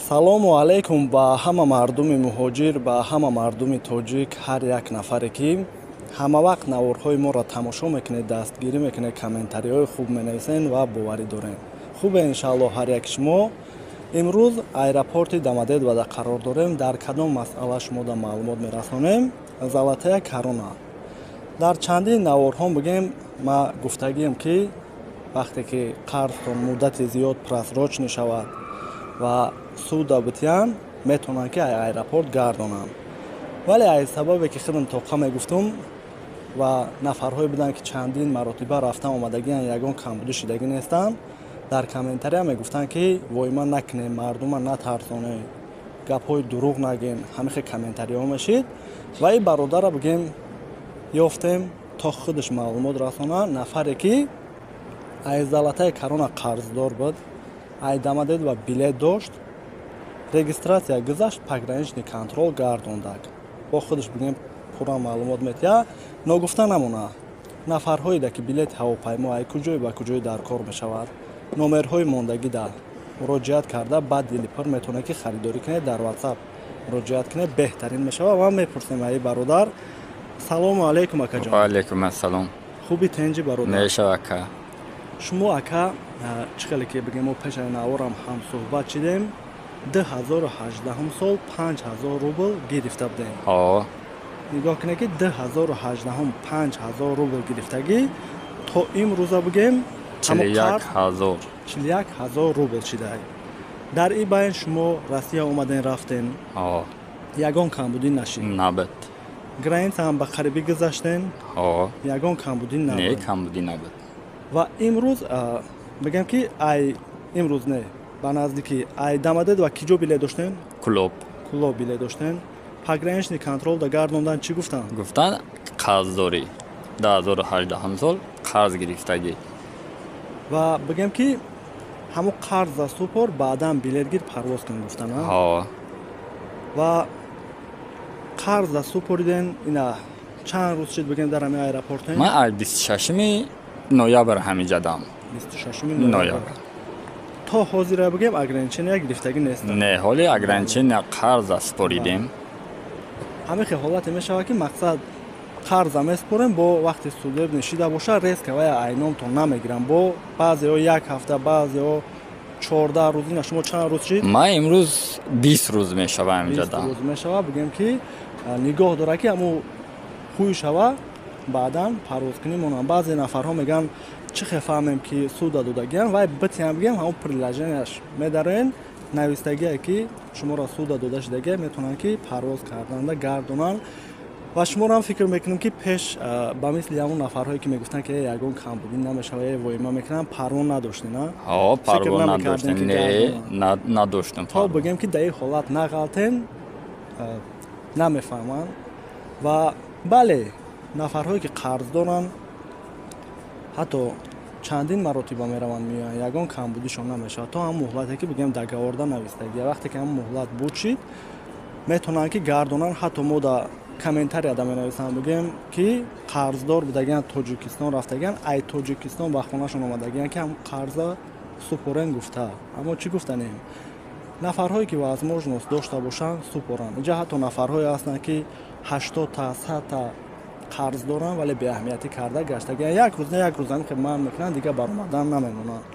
Салому алайкум ба ҳама мардуми муҳоҷир, ба ҳама мардуми тоҷик, ҳар як нафаре, ки ҳама вақт наворҳои моро тамошо мекунед, дастгирӣ мекунед, комментариҳои хуб менависен ва боварӣ дорем. Хубе, иншааллоҳ, ҳар як шумо. Имрӯз аэропорти Домодедово қарор дорем. Дар кадом масъала шумо да маълумот мерасонем? Золотая корона. Дар чандин наворҳо, бигем, ма гуфтагием, ки вақте ки қарзтон муддати зиёд просроченный шавад ва суда битиян, метавонанд, ки аэропорт гардонанд. Вале аз сабабе ки худам тоқа мегуфтум ва нафарҳое буданд, ки чандин маротиба рафта омадагиан, ягон камбудӣ шидагӣ нестанд, дар комментария мегуфтанд, ки войма накунем, мардума натарсонем, гапҳои дурӯғ нагем. Ҳамихе комментариҳо мешид ва ин бародара, бигем, ёфтем, то худаш маълумот расона. Нафаре ки аз Золотая корона қарздор буд, ай Домодедово билет дошт, регистрация гузашт, пограничный контроль гардондак. Бо худаш, бигем, пурра маълумот метиҳад. Ногуфта намона, нафарҳоеда ки билети ҳавопаймо ай куҷое ба куҷое дар кор мешавад, номерҳои мондагида муроҷиат карда, баъд дили пур метавонед, ки харидорӣ кунед. Дар WhatsApp муроҷиат кунед, беҳтарин мешавад. Ва мепурсем аи бародар. Салому алайкум, акаҷон. Ваалайкум ассалом. Хуби, тенҷи, бародар? Мешава, ака. Шумо, ака, чӣ хеле ки, бигем, мо пешаи наворам ҳамсӯҳбат шидем, 2018 сол 5000 рубл гирифта будем. Ҳо. Нигоҳ кунед, ки 2018 5000 рубл гирифтагӣ, то имрӯза, бигем, 41 000. 41 000 рубл шидай. Дар ин байн шумо Россия омаден, рафтен. Ҳо. Ягон камбудӣ нашид? Набуд. Граница ҳам ба қарибӣ гузаштен? Ҳо. Ягон камбудӣ не набуд? Камбудӣ набуд. Ва имрӯз, бигем, ки ай имрӯз не, ба наздикӣ ай Домодедово киҷо билет доштем? Кӯлоб. Кӯлоб билет доштем. Пограничный контроль да гардондан, чӣ гуфтанд? Гуфтанд, қарздорӣ, 2018 сол қарз гирифтагӣ. Ва бигем, ки ҳамун қарза супор, баъдан билет гир, парвоз кун, гуфтан? Ҳо. Ва қарза супориден, ина чанд рӯз шид, бигем, дар ҳамин аэропортем? Ман аз 26-ми ноябр ҳамиҷадам. 26-уми ноябр. То ҳозира, бигем, ограничения гирифтагӣ нест? Не, ҳоли ограничения қарза супоридем. Ҳамин хел ҳолате мешавад, ки мақсад қарза месупорем, бо вақти судебный шида боша, резко вая айномтон намегирам. Бо баъзеҳо як ҳафта, баъзеҳо 14 рӯз. Ина шумо чанд рӯз шид? Ман имрӯз 20 рӯз мешава 20 ҳамиҷадам. рӯз мешава. Бигем, ки нигоҳ дорад, ки ҳамун хӯй шава, баъдан парвоз кунӣ монам. Баъзе нафарҳо мегӯянд, чӣ хел фаҳмем, ки суда додагиам? Вай битиям, бигем, ҳамун приложенияш медарен, навистагие, ки шуморо суда дода шудагия, метавонанд, ки парвоз карданда гардонанд. Ва шуморо фикр мекунем, ки пеш ба мисли ҳамун нафарҳое, ки мегуфтанд, ки ягон камбудӣ намешава, воима мекунанд, парво надоштем? Ҳо, парво надоштем, не, надоштем. То, бигем, ки дар ин ҳолат нағалтен, намефаҳманд. Ва бале, нафарҳое, ки қарз доранд, ҳатто чандин маротиба мераванд, меоянд, ягон камбудишон намешавад, то ҳам муҳлате, ки, бигем, договорда навистагия. Вақте ки ҳам муҳлат буд шид, метавонанд, ки гардонанд. Ҳатто мо да комментарияда менависам, бигем, ки қарздор будагиан, Тоҷикистон рафтагиан, ай Тоҷикистон ба хонашон омадагиан, ки ҳам қарза супорен гуфта. Аммо чӣ гуфтанем? Нафарҳое, ки возможность дошта бошанд, супоранд. Инҷа ҳатто нафарҳое ҳастанд, ки 80-та, 100-та қарз доранд, вале беаҳамиятӣ карда гаштагиан. Як рӯз не, як рӯз ҳамин ман мекунанд, дигар баромадан намемонанд.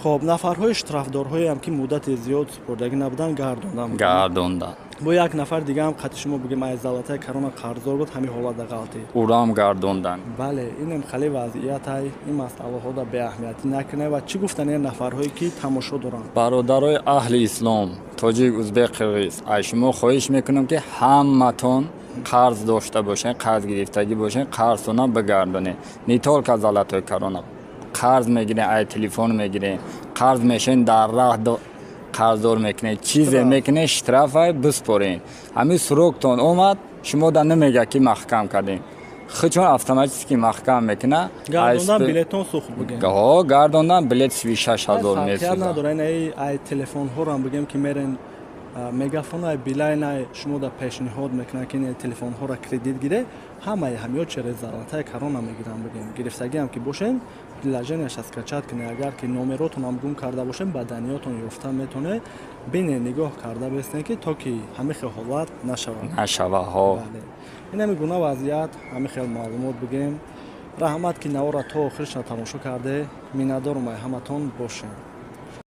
Хоб, нафарҳои штрафдорҳоеам, ки муддати зиёд супордагӣ набуданд, гардонданд? Гардонданд. Бо як нафар дигаам қати шумо, бигем, аз Золотая корона қарздор буд, ҳамин ҳолата ғалтӣ. Урам гардонданд. Бале, инам хеле вазъиятай. Ин масъалаҳода беаҳамиятӣ накунед. Ва чӣ гуфтани нафарҳое, ки тамошо доранд? Бародарои аҳли ислом, тоҷик, узбек, қирғиз, аз шумо хоҳиш мекунам, ки ҳаматон қарз дошта бошед, қарз гирифтагӣ бошед, қарзтона бигардонед. Не только Золотой корона, қарз мегирен, ай телефон мегирен, қарз мешен, дар раҳ қарздор мекунед, чизе мекунед, штрафай биспорен. Ҳамин сроктон омад, шумо да намега, ки маҳкам кардем, худшон автоматически маҳкам мекуна. Гардондан билетон сӯхт, бигем. Ҳо, гардондан билет 36 000 месӯзад. Надора, ай телефонҳоро бигем, ки мерен. Мегафонай, Билайнай шумо да пешниҳод мекунанд, ки ин телефонҳоро кредит гире, ҳамаи ҳамиё через Золотая Корона мегиранд. Бигем, гирифтагиам ки бошем, приложенияша скачать кунед. Агар ки номеротонам гум карда бошем, ба данныетон ёфта метавонед. Бине, нигоҳ карда бестем, ки то ки ҳамин хел ҳолат нашавад. Нашава, ҳо. Ин ҳами гуна вазъият, ҳамин хел маълумот бигем. Раҳмат, ки навора то охирша тамошо карде. Миннатдорум ай ҳаматон. Бошем.